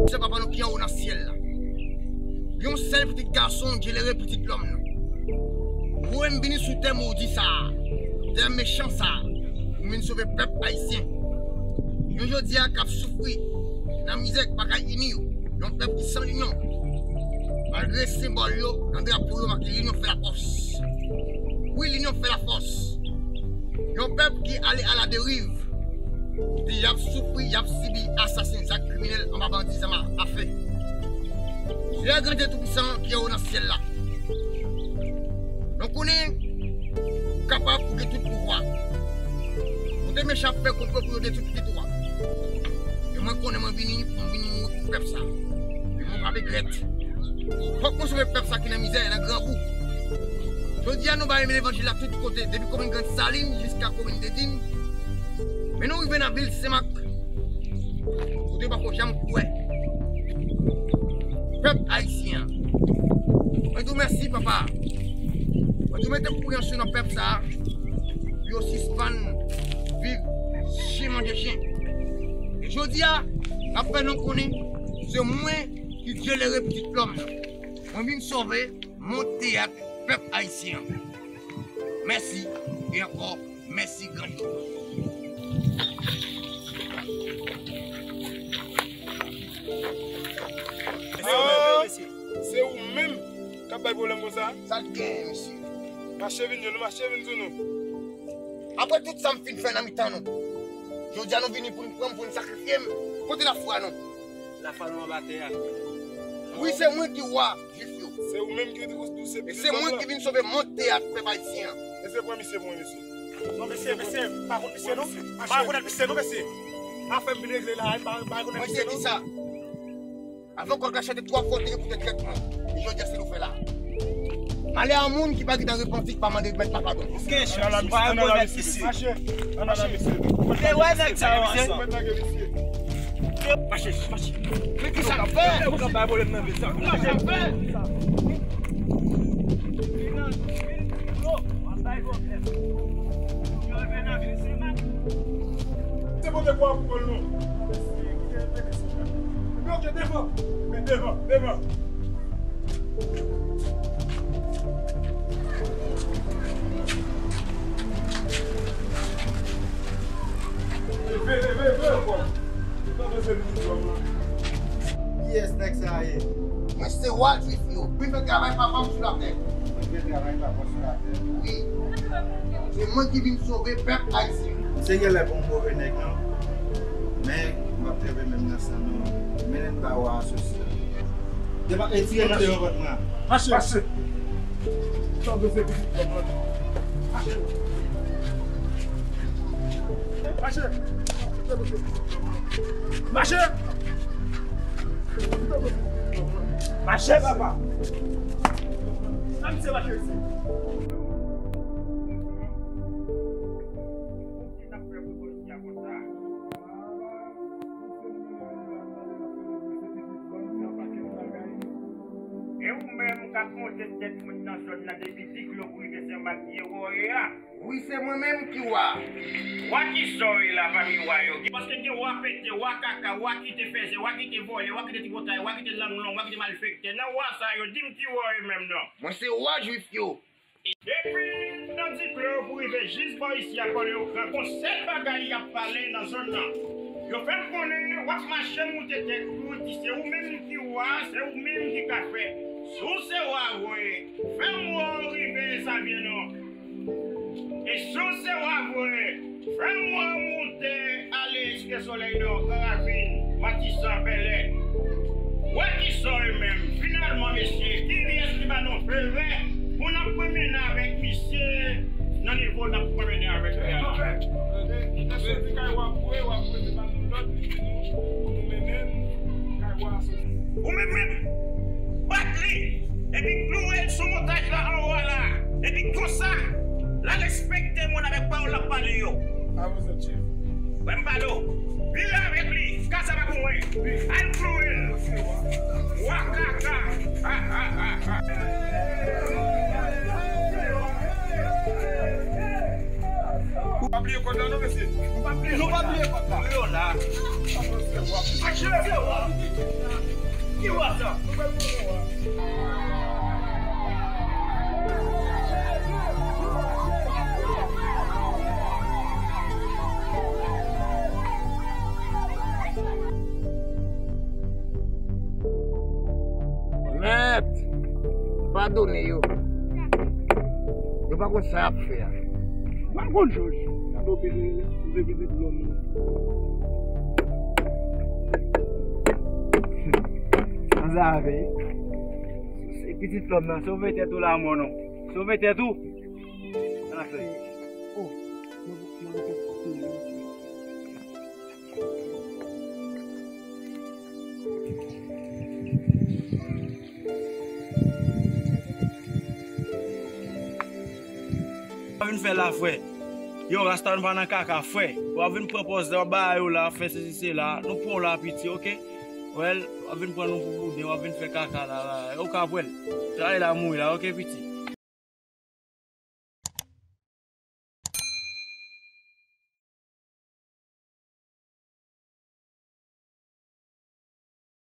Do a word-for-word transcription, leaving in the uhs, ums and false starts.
Mesye, Papa nou ki anwo nan syèl la. Yon sèl pitit gason, Dye lere pitit lòm nan. Voye m vini sou tè modi sa a, tè mechan sa a, pou m vin sove pèp ayisyen. Yo jodi a k ap soufri nan mizè k pa ka ini yo. Yon pèp ki san linyon. Malgre senbòl yo nan drapo yo make linyon fè lafòs. Wi, linyon fè lafòs. Yon pèp ki ale aladeriv. Kote y ap soufri, y ap sibi asasen, zak kriminèl anba bandi zam a, afe. Seyè Gran Dye Toupisan ki anwo nan syèl la. Nou konnen ou kapab, ou gen tout pouvwa. Kote mechan ap fè konplo pou yo detwi pitit ou a. E mwen konnen mwen vini, mwen vini mouri pou pèp sa. E mwen pa regrèt. Fòk mwen sove pèp sa ki nan mizè, nan grangou. Jodi a nou bay levanjil la tout kote, depi komin Grand Salin jiska komin Dedin. Men nou rive nan vil Senmak. Kote yo pako janm kwè. Pèp ayisyen an. Mwen di w mèsi, papa. Mwen di w mete konpreyansyon nan pèp sa a. Pou yo sispann viv chen manje chen. E jodi a, n ap fè nou konnen, se mwen ki Dye lere pitit lòm nan. Mwen vin sove, mont teyat pèp ayisyen an. Mèsi, e ankò, mèsi Gran Dye. Ah, se ou menm k ap bay pwoblèm konsa? Sa l gen, mesye? Mache vin jwenn nou, mache vin sou nou. Apre tout sa m fin fè nan mitan nou, jodi a nou vini pou n pran m, pou n sakrifye m. Kote lafwa nou? Lafwa nou anba tè a. Wi, se mwen ki wa Jwif yo. Se ou menm ki di ou se pitit lòm nan. E se mwen ki vin sove mond teyat pèp ayisyen an. Mesye, pran misye pou mwen, mesye. Non, mesye, mesye, m pa konn misye, non. M pa rekonèt misye, non, mesye. Afè m vin regle la, m pa, m pa rekonèt misye, non. Mwen te di sa. Avan kòl ka chante twa fwa, w te gen pou te trèt mwen. E jodi a, se nou fè la. Malè a moun ki pa gentan repanti, ki pa mande mèt la padon. Gen chans, m pa rekonèt misye. Mache, mache. Te wè nèg sa yo ansanm. Mache, mache. Men ki sa n ap fè? Ou ka bay pwoblèm nan vil sa. Ou ka fè. Se pote kwa pou kòl nou. Men ok, devan. Men devan, devan. Leve, leve, leve, leve. Kiyès nèg sa a ye? Mwen se wa Jwif yo. Mwen fè travay papa m sou latè. Mwen fè travay papa m sou latè. Wi. Se mwen ki vin sove pèp ayisyen. Se genlè pou m move nèg, non. Men, m ap treve menm nan san nou. Mennen n ba wa a sosi. Debake, tire nan devan vant mwen. Mache. Mache. Mache. Mache. Mache. Mache, papa. Sa misye mache isit. E ou menm k ap monte tèt moun nan zòn nan depi Diklo pou rive Senmak, ye wòrye a. Wi, se mwen menm ki wa. Wa kisa w ye la pami wa yo? Paske gen wa pete, wa kaka, wa ki te fèzè, wa ki te vòlè, wa ki te tripotay, wa ki te lang long, wa ki te malfektè. Nan wa sa yo, di m ki wa w ye menm non? Mwen se wa Jwif yo. Depi nan Diklo pou rive jis bò isi a, kòlè yo gran, gon sèl bagay y ap pale nan zòn nan. Yo fè m konnen w ap mache moute tèt pou di se ou menm ki wa, se ou menm ki ka fè. Si w se wa vre, fè m wè w rive Savyen non. E si w se wa vre, fè m wè w moute ale Site Solèy Nò, Gran Ravin, Matisan, Bèlè. Wè kisa w ye menm. Finalman, mesye, kiyès ki ba nou fevè pou n ap pran mennen avèk misye nan nivo n ap pran mennen avèk li a la? Mesye di kay wa pou e, wa pou e, se pa nou lòd, li di nou pou nou mennen kay wa a soti. Ou menm menm, bat li, epi kloure l sou montaj la anwo a la, epi konsa, l a respekte moun avèk pawòl l ap pale yo. Avè w, Chèf. Wè m pale w. Vire avèk li. Kasa pa pou mwen. Al kloure l. Wakaka. Ha, ha, ha, ha. Ou pa bliye kòd la non, mesye. Ou pa bliye, nou pa bliye kòd la. Yo la. Mache. Adone yo. Yo pa konn sa y ap fè a. Mwen konn Jòj. Gade w bezwen, bezwen pitit lòm nan. Anzave. Se pitit lòm nan, sove tèt ou la, mòn non. Sove tèt ou. Sa n ap fè? W ap vin fè la, frè. Yo, Rasta, nou pa nan kaka, frè. W ap vin pran pòz la, w ap ba yo la, fè sesi sela. Nou pran w la, piti, oke? Wèl, w ap vin pran nou pou bouden, w ap vin fè kaka la, la. Ou ka pran l. Travay la mouri la, oke, piti?